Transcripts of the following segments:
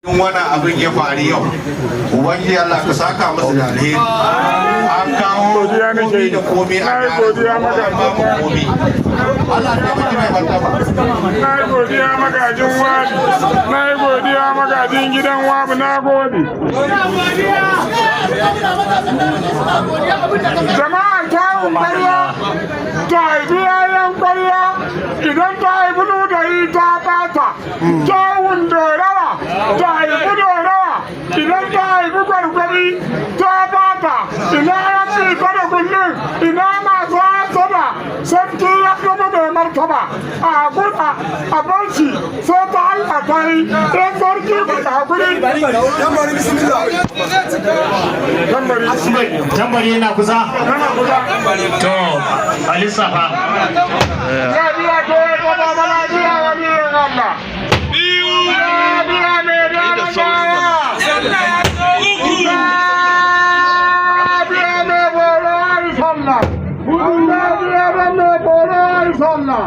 In wannan abin ya faru yau, Ubangiji Allah ka saka musu da alheri. An kawo Godiya nake komi yi. da komi a Na yi godiya maka. An ba mu komi. Allah taimaki mai martaba. Na yi godiya, magajin Wabi. Na yi godiya, magajin gidan Wabi. Na gode. Jama'a, kyawun kwarya ta haifi yayan kwarya, idan ta haifi ludayi ta bata. Kyawun dorawa ta haifi dorawa, idan ta haifi gwargwari ta bata. Ina ya ce da kullum, ina masu hasada? Sarki ya zama mai martaba a guda a barci, sai ta Allah ta yi ɗan sarki ku da hakuri. Tambari, bismillah. Tambari. Tambari yana kusa. Yana kusa. To, a lissafa. Lafiya to ya gaba ba lafiya, wani yin Allah. Lafiya mai dama dawa. Lafiya mai boro ai sallah. Lafiya da mai boro ai sallah.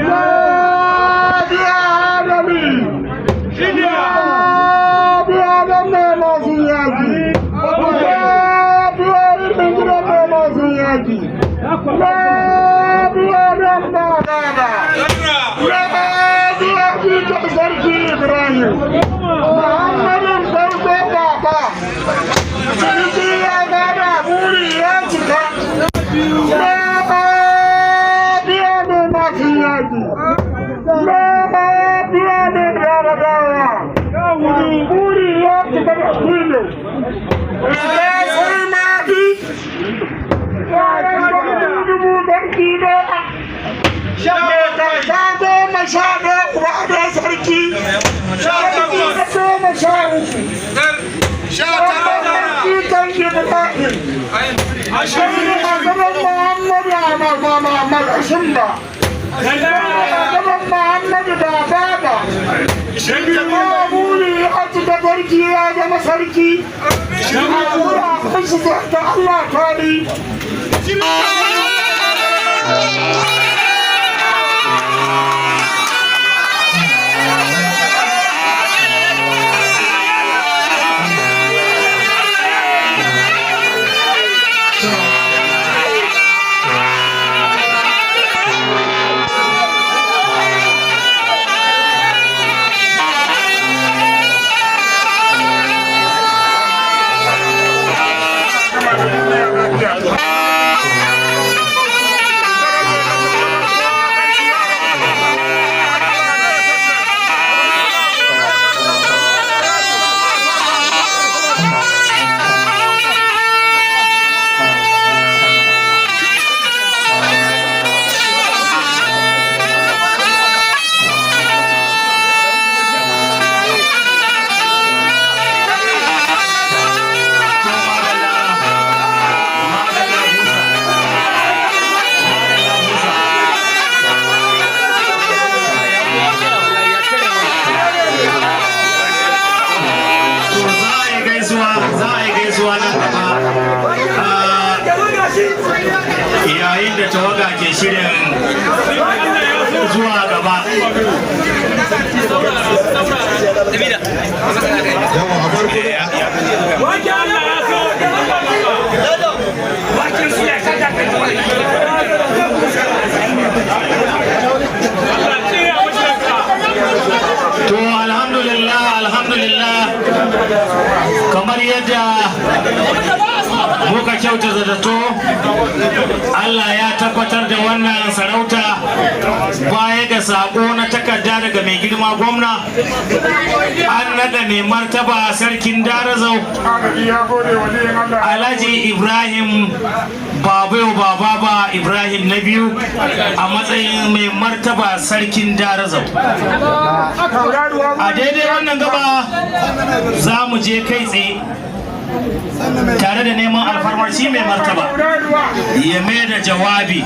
Lafiya adami. Lafiya da mai masu yaki. Lafiya irin gidan mai masu yaki. Lafiya dan baba. Lafiya jikan sarki Ibrahim. Muhammadin farko baba. Ciniki ya bada, buri ya cika. Lafiya mai masu yaki. Lafiya mai gyara dawa. Buri ya cika da kullum. Ya sai mafi. Yaran dubu sarki ɗaya. Mai kaka 11, uba ɗaya, sarki. Sarki na 13. Sarki kan Ibrahim. Sarki a gaban Muhammadu a Magashin ba. A gaban Muhammadu ba baba. Jama'a, buri ya cika, sarki ya zama sarki. A wuraren shi ta Allah ta yi. To, madalla, madalla busa. Madalla busa. To, za a yi gaisuwa, za a yi gaisuwa nan gaba. Ah, yayin da tawaga ke shirin zuwa gaba. Yawa, a bar kudu. To, alhamdulillah, alhamdulillah, kamar yadda muka kyautata zato, Allah ya tabbatar da wannan sarauta. Baya ga sako na takarda daga mai girma gwamna, an naɗa mai martaba sarkin Darazau Adadi ya gode, waliyin Allah. Alhaji Ibrahim Babayo Bababa Ibrahim na biyu a matsayin mai martaba sarkin Darazau. A daidai wannan gaba za mu je kai tsaye tare da neman alfarmar shi mai martaba ya mai da jawabi.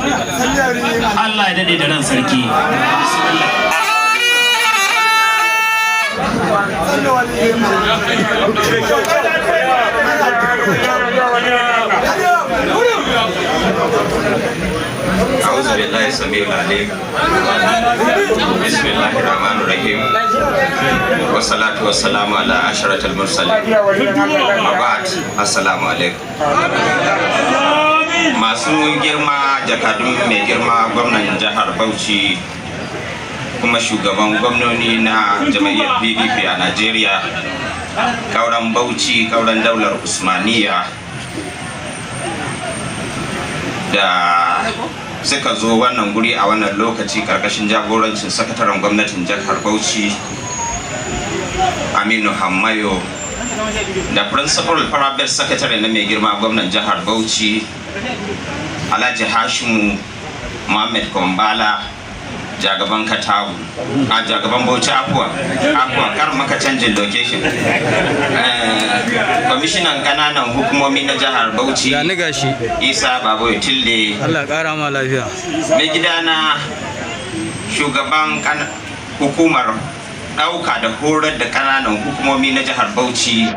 Allah ya daɗe da ran sarki. Bismillah. أعوذ بالله السميع العليم. بسم الله الرحمن الرحيم، والصلاة والسلام على أشرف المرسلين، وبعد، السلام عليكم. Masu girma jakadun mai girma gwamnan jihar Bauchi kuma shugaban gwamnoni na jam'iyyar PDP a Najeriya, kauran Bauchi, kauran daular Usmaniya, da suka zo wannan guri a wannan lokaci karkashin jagorancin sakataren gwamnatin jihar Bauchi Aminu Hammayo, da principal private secretary na mai girma gwamnan jihar Bauchi Alhaji Hashimu Muhammad Kwambala, jagaban Katagu, a jagaban Bauchi, afuwa afuwa, kar maka canjin location, kwamishinan kananan hukumomi na jihar Bauchi Gani gashi. Isa Babo Tilde, Allah ƙara ma lafiya. Mai gidana shugaban hukumar ɗauka da horar da kananan hukumomi na jihar Bauchi,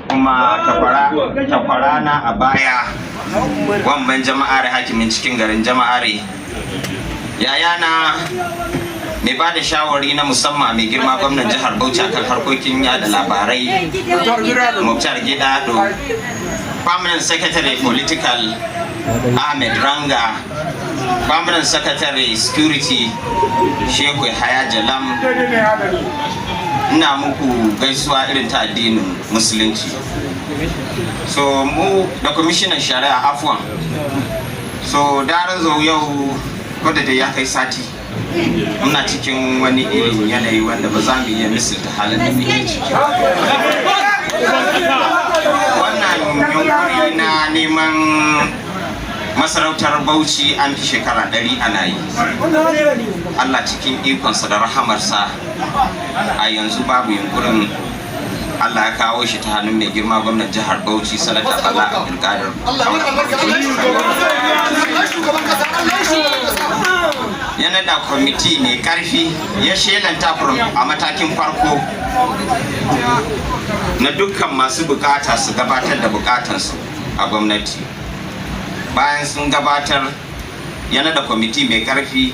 kuma takwara na a baya, wamban Jama'are, hakimin cikin garin Jama'are, yayana mai ba da shawari na musamman mai girma gwamnan jihar Bauchi akan harkokin yada labarai Muktar Gidado, permanent secretary political Ahmed Ranga, permanent secretary security Shehu Haya Jalam, ina muku gaisuwa irin ta addinin Musulunci. So mu da kwamishinan shari'a, afuwan. So Darazo yau wadda da ya kai sati muna cikin wani irin yanayi wanda ba za mu iya misalta halin da muke ciki. Wannan yunkuri na neman masarautar Bauchi an fi shekara 100 ana yi. Allah cikin ikonsa da rahamarsa, a yanzu babu yunkurin, Allah ya kawo shi ta hannun mai girma gwamnan jihar Bauchi, Sanata Bala Abdulkadir. Ya nada kwamiti mai karfi, ya shelanta a matakin farko na dukkan masu bukata su gabatar da bukatansu a gwamnati. Bayan sun gabatar, ya nada kwamiti mai karfi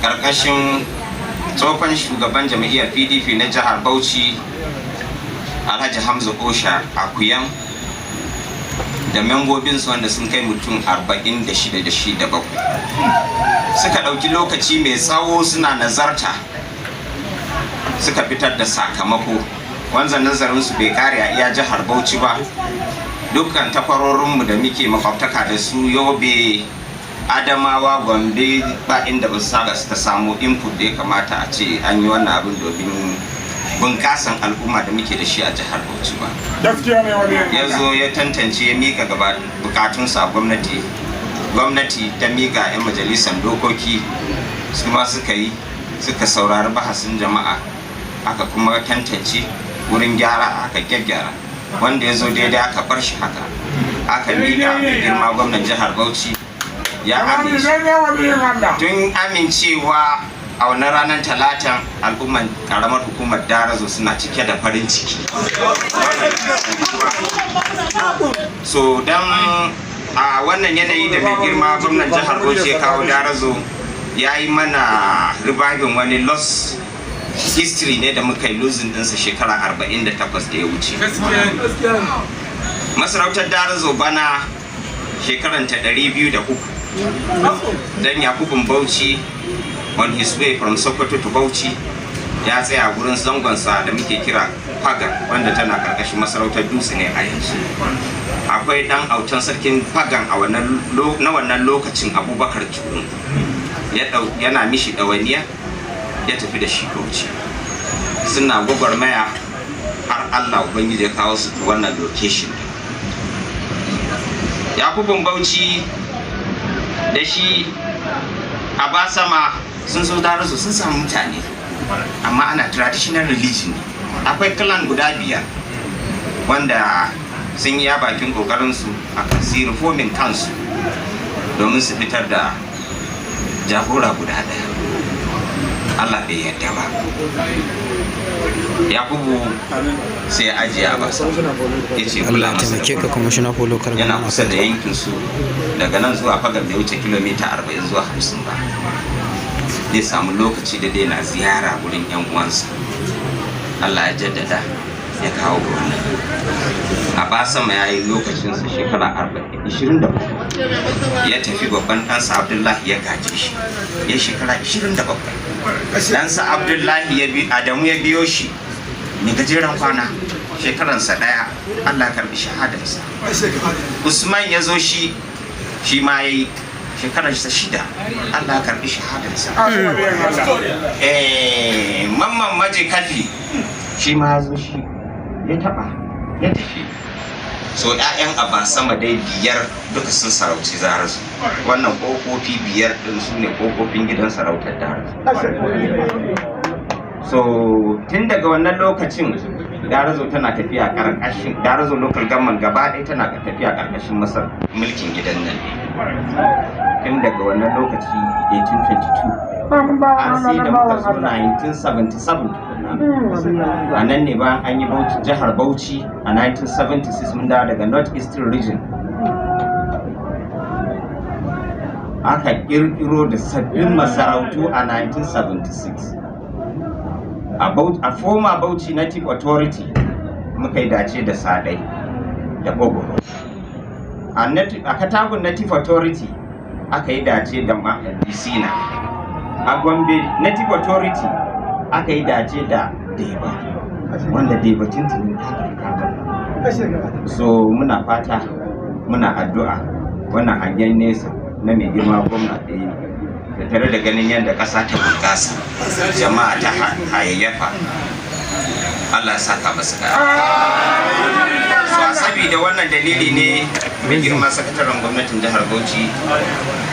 karkashin tsohon shugaban jam'iyyar PDP na jihar Bauchi Alhaji Hamza Osha Akuyan da membobinsu wanda sun kai mutum 46 da shi da bakwai. Suka ɗauki lokaci mai tsawo suna nazarta, suka fitar da sakamako. Wanzan nazarinsu bai kare a iya jihar Bauchi ba, dukkan takwarorinmu da muke makwabtaka da su, Yobe, Adamawa, Gombe, ba inda ba su saga suka samu input da ya kamata a ce an yi wannan abin domin bunƙasan al'umma da muke da shi a jihar Bauchi ba. Gaskiya ne wani. Ya zo ya tantance, ya mika gaba bukatunsa a gwamnati, gwamnati ta mika 'yan majalisar dokoki, su ma suka yi, suka saurari bahasin jama'a, aka kuma tantance wurin gyara, aka gyaggyara. Wanda ya zo daidai aka bar shi haka, aka mika mai girma gwamnan jihar Bauchi ya amince. Tun amincewa a wannan ranar Talatan, al'umman karamar hukumar Darazo suna cike da farin ciki. So dan a wannan yanayi da mai girma gwamnan jihar Bauchi ya kawo Darazo, ya yi mana reviving wani lost history ne da muka yi losing ɗinsa shekara 48 da ya wuce. Masarautar Darazo bana shekaranta 203, dan Yakubun Bauchi on his way from Sokoto to Bauchi ya tsaya gurin zangonsa da muke kira Fagan, wanda tana karkashin masarautar Dutse ne a yanzu. Akwai dan autan sarkin Fagan a wannan na wannan lokacin, Abubakar Juru, yana mishi ɗawainiya, ya tafi da shi Bauchi, suna gwagwarmaya har Allah Ubangiji ya kawo su wannan location. Yakubun Bauchi da shi a Basama sun so Darazo, sun samu mutane, amma ana traditional religion ne. Akwai clan guda biyar wanda sun yi bakin kokarinsu a kan su reforming kansu domin su fitar da jagora guda daya. Allah bai yarda ba. Yakubu sai ya ajiye a basa, ya ce kula Allah masa da taimake ka, Borno. Commissioner for Local Yana Government. kusa da yankin su, daga nan zuwa Fagar bai wuce kilomita 40 zuwa 50 ba. Zai samu lokaci da dai na ziyara wurin yan uwansa. Allah ya jaddada ya kawo Borno. A Basama ya yi lokacinsa shekara 27, ya tafi. Babban ɗansa Abdullahi ya gaje shi, ya shekara 27. Ɗansa Abdullahi ya bi, Adamu ya biyo shi, mai gajeren kwana, shekaransa ɗaya, Allah ya karbi shahadarsa. Usman ya zo shi, shi ma ya yi shekararsa 6, Allah ya karbi shahadarsa. Mamman Maje Kafi shi ma ya zo shi, ya taba, ya tafi. So 'ya'yan Abasama dai biyar duka sun sarauci Darazo. Wannan ƙofofi biyar ɗin su ne ƙofofin gidan sarautar Darazo. So tun daga wannan lokacin Darazo tana tafiya ƙarƙashin, Darazo Local Government gaba ɗaya tana tafiya ƙarƙashin masar mulkin gidan nan ne tun daga wannan lokaci, 1822, har sai da muka zo 1977 tukunna. A nan ne bayan an yi Bauchi, jihar Bauchi a 1976, mun dawo daga North Eastern Region, aka kirkiro da sabbin masarautu a 1976. A former Bauchi Native Authority muka yi dace da Sadai da Bogoro. A Katagun Native Authority aka yi dace da Disina. A Gombe Native Authority aka yi dace da Deba, wanda Deba tuntunin ta tafi. So muna fata, muna addu'a, wannan hangen nesa na mai girma gwamna da yi da tare da ganin yadda ƙasa ta bunƙasa, jama'a ta hayayyafa, Allah ya saka masa da. So a sabida wannan dalili ne, mai girma sakataren gwamnatin jihar Bauchi,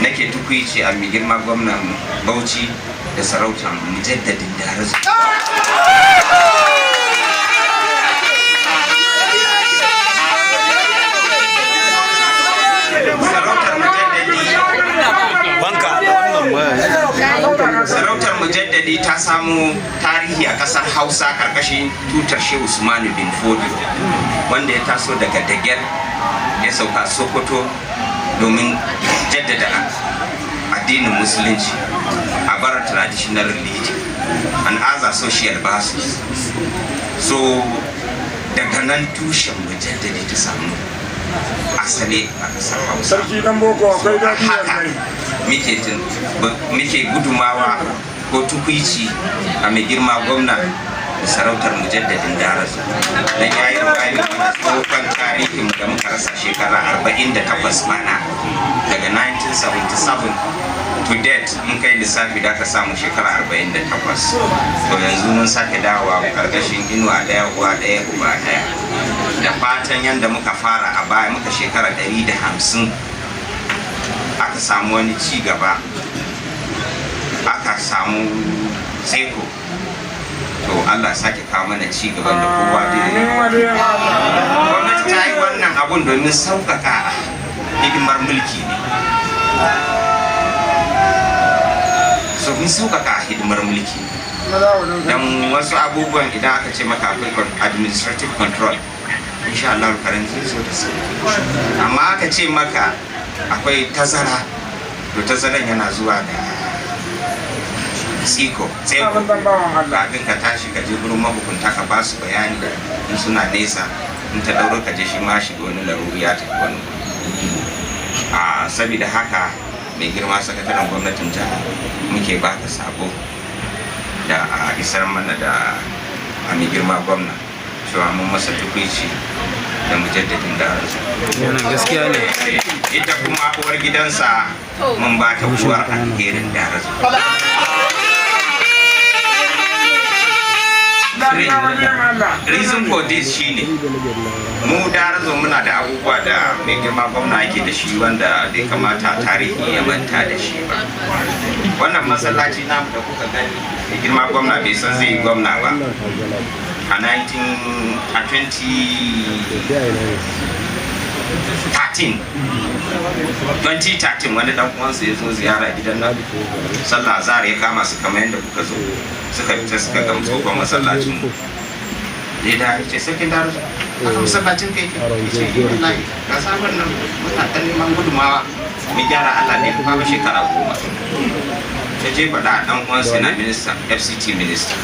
nake tukuici a mai girma gwamnan Bauchi da sarautar mujaddadin Darazo. Sarautar mujaddadi, sarautar mujaddadi ta samu tarihi a kasar Hausa karkashin tutar Shehu Usmanu bin Fodio, wanda ya taso daga Dagel ya sauka Sokoto domin jaddada addinin Musulunci a bar traditional religion and other social basis. So daga nan tushen mujaddadi ta samu asali a kasar Hausa. Sarki dan boko akwai daɗi Haka wallahi. Muke gudumawa ko tukuici a mai girma gwamna da sarautar mujaddadin Darazo, don ya yi reviving mana tsohon tarihin da muka rasa shekara 48 bana, daga 1977 to date. Mun kai lissafi da aka samu shekara 48. To yanzu mun sake dawowa karkashin inuwa ɗaya, uwa ɗaya, uba ɗaya, da fatan yadda muka fara a baya, muka shekara 150, aka samu wani ci gaba, aka samu tsaiko, to Allah sake kawo mana ci gaban da kowa zai. Gwamnati ta yi wannan abun domin sauƙaƙa hidimar mulki ne, domin sauƙaƙa hidimar mulki, don wasu abubuwan idan aka ce maka akwai administrative control, insha Allah karin zai zo da sauki. Amma aka ce maka akwai tazara, to tazaran yana zuwa da tsiko tseko kafin ka tashi ka je gurin mahukunta ka ba su bayani. In suna nesa, in ta dauro ka je, shi ma shiga wani laruri ya tafi wani. A saboda haka, mai girma sakataren gwamnatin jiha, muke baka sabo da a isar mana da a mai girma gwamna cewa mun masa tukuici da mujaddadin Darazo. Wannan gaskiya ne. Ita kuma uwar gidansa mun ba ta uwar alherin Darazo. Reason for this shine, mu Darazo muna da abubuwa da mai girma gwamna yake da shi wanda bai kamata tarihi ya manta da shi ba. Wannan masallaci namu da kuka gani, mai girma gwamna bai san zai yi gwamna ba a 19 a 20 2013, 2013, wani dan uwansa ya zo ziyara gidan nan. Sallah azhar ya kama su kamar yadda kuka zo, suka fita suka ga tsohon masallacin mu. Da ya ce, "Sarkin Darazo, haka masallacin kai ke?" Ya ce, "Eh, wallahi ga sabon nan muna ta neman gudumawa mu gyara. Allah ne ya ba shekara 10." Ya je faɗa a ɗan uwansa na minista, FCT minister.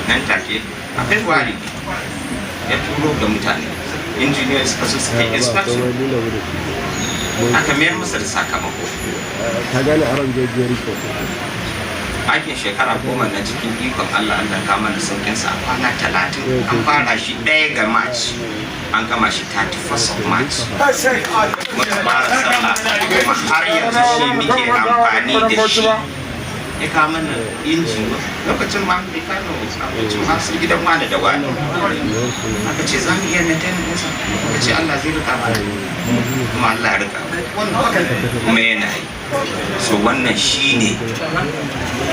Nan take a February ya turo da mutane, engineers, suka zo suka yi inspection, aka mayar masa da sakamako. Ka gane aron Jericho. Aikin shekara 10 na, cikin ikon Allah, Allah ka mana saukin sa a kwana 30. An fara shi 1 ga March, an gama shi 31st of March. Muka fara sallah, kuma har yanzu shi muke amfani da shi. Ya kawo mana inji lokacin ma bai kano abincin har su gidan wani da wani. Aka ce za mu iya maintain ɗinsa, aka ce Allah zai rika mana, kuma Allah ya rika kuma yana yi. So wannan shine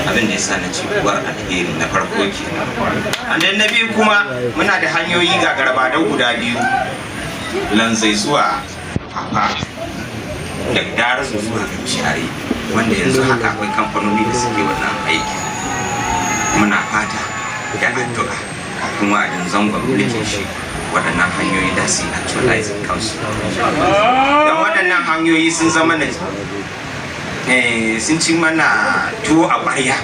abin da ya sa na ce uwar alheri na farko kenan. And then na biyu kuma, muna da hanyoyi ga garbadau guda biyu, Lanzai zuwa Fafa daga Darazo zuwa Gamshare, wanda yanzu haka akwai kamfanoni da suke wannan aiki. Muna fata da addu'a kafin wa'adin zangon mulkin shi, waɗannan hanyoyi da su yi actualizing kansu, don waɗannan hanyoyi sun zama na sun ci mana tuwo a ƙwarya,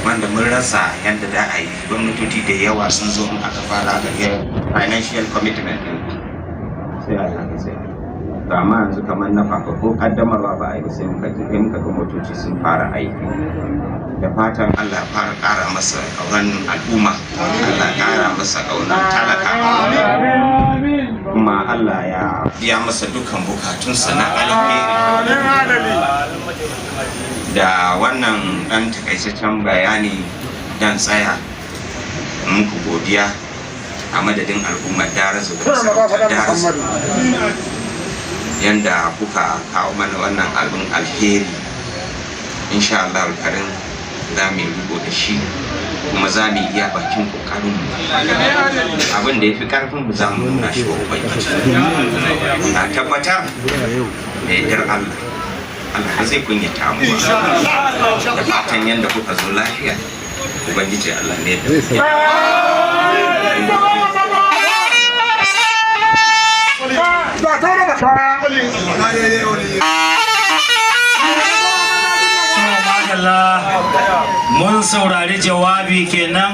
wanda mun rasa yadda da a yi. Gwamnatoci da yawa sun zo, in aka fara aka ga financial commitment din, sai a yi haka, sai a yi. To amma yanzu kamar na Fafa, ko kaddamarwa ba a yi ba, sai muka ji sai muka ga motoci sun fara aiki. Da fatan Allah ya fara ƙara masa ƙaunar al'umma, Allah ya ƙara masa ƙaunar talaka, kuma Allah ya biya masa dukkan bukatunsa na alheri. Da wannan ɗan takaitaccen bayani dan tsaya muku godiya a madadin al'ummar Darazo da masarautar Darazo, yanda kuka kawo mana wannan abin alheri. Insha Allah karin za mu yi riko da shi, kuma za mu iya bakin kokarin mu. Abin da ya fi karfin mu, za mu nuna shi wa Ubangiji. Na tabbatar da yardar Allah, Allah ba zai kunyata mu ba. Da fatan yanda kuka zo lafiya, Ubangiji Allah ne da Ba ta da kaya. Madalla, mun saurari jawabi kenan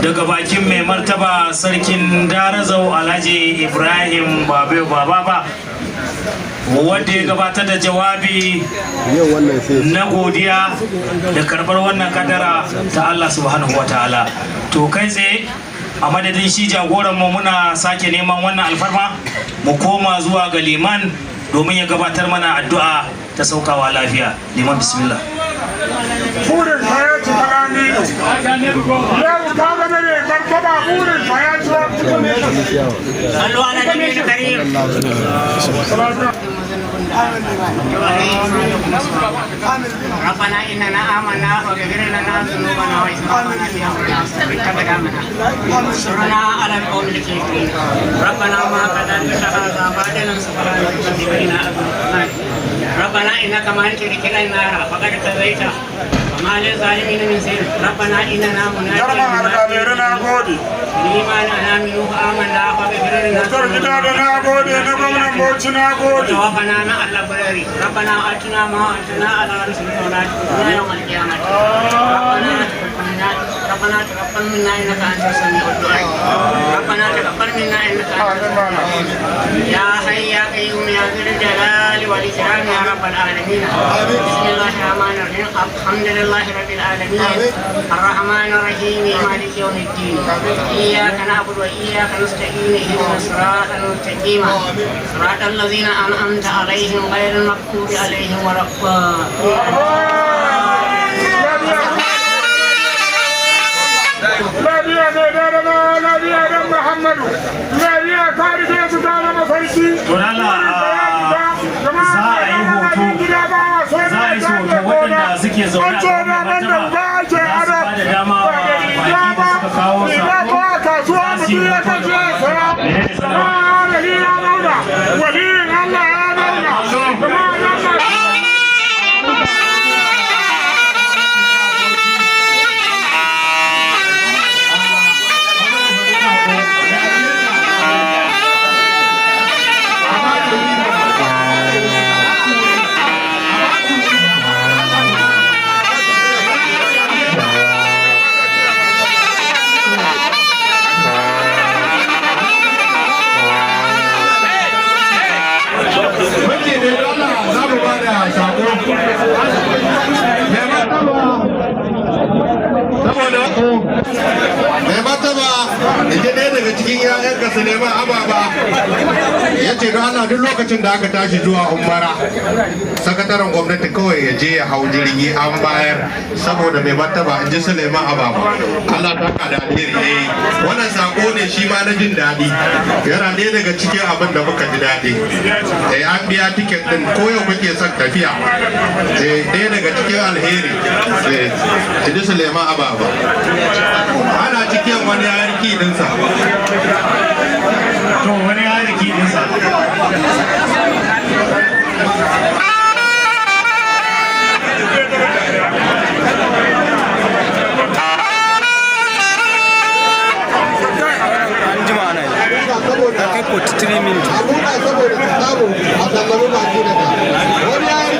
daga bakin mai martaba Sarkin Darazau, Alhaji Ibrahim Babe Bababa, wanda ya gabatar da jawabi Yau wannan sai na godiya da karbar wannan kadara ta Allah subhanahu wa ta'ala. To kai tsaye, a madadin shi jagoran mu, muna sake neman wannan alfarma mu koma zuwa ga liman domin ya gabatar mana addu'a ta saukawa lafiya. Liman, bismillah. Burin ka ya ci kalamido. Yau ka zama mai martaba, burin ka ya ci. صلوا على النبي الكريم. ربنا اننا امنا فاغفر لنا ذنوبنا واسرافنا في امرنا وثبت اقدامنا وانصرنا على القوم الكافرين. ربنا ما قدرت هذا باطلا، سبحانك فقنا عذاب. ربنا انك من تدخل النار فقد خزيته وما للظالمين من نصير. ربنا اننا منادي Jarman alƙalai, na gode. لمن آمنوا فآمنا فاغفر لنا. Mutar gida da na gode, na gwamnan Bauchi na gode. وتوفنا مع الأبرار. ربنا آتنا ما وعدتنا على رسلك ولا تخزنا يوم القيامة. ربنا تقبل ربنا تقبل منا إنك أنت السميع الدعاء. ربنا تقبل منا إنك أنت السميع الدعاء. يا حي يا قيوم يا ذا الجلال والإكرام يا رب العالمين. بسم الله الرحمن الرحيم. الحمد لله رب العالمين، الرحمن الرحيم، مالك يوم الدين. إياك نعبد وإياك نستعين. اهدنا الصراط المستقيم، صراط الذين أنعمت عليهم، غير المغضوب عليهم ولا الضالين. Lafiya mai dare, lafiya dan Muhammadu. Lafiya, ka rike su ta zama sarki. To Allah, za a yi hoto, za a yi hoto. Waɗanda suke zaune a gaban mai martaba za su ba da dama wa baki da suka kawo sako, za su yi hoto da mai martaba. Menene sanarwa? Suleiman Ababa ya ce don Allah duk lokacin da aka tashi zuwa umara, sakataren gwamnati kawai ya je ya hau jirgi, an bayar saboda mai martaba, in ji Suleiman Ababa. Allah ta ka da alheri. Eh, wannan sako ne shi ma na jin daɗi, yana ɗaya daga cikin abin da muka ji daɗi. Eh, an biya ticket din ko yau kake son tafiya. Eh, ɗaya daga cikin alheri. Eh, in ji Suleiman Ababa. Ana cikin wani yarki dinsa. To, wani yariki dinsa. An jima ana yi. Saboda Kai 43 minutes. a buɗa saboda ta samu a sallami baki daga wani ya yi.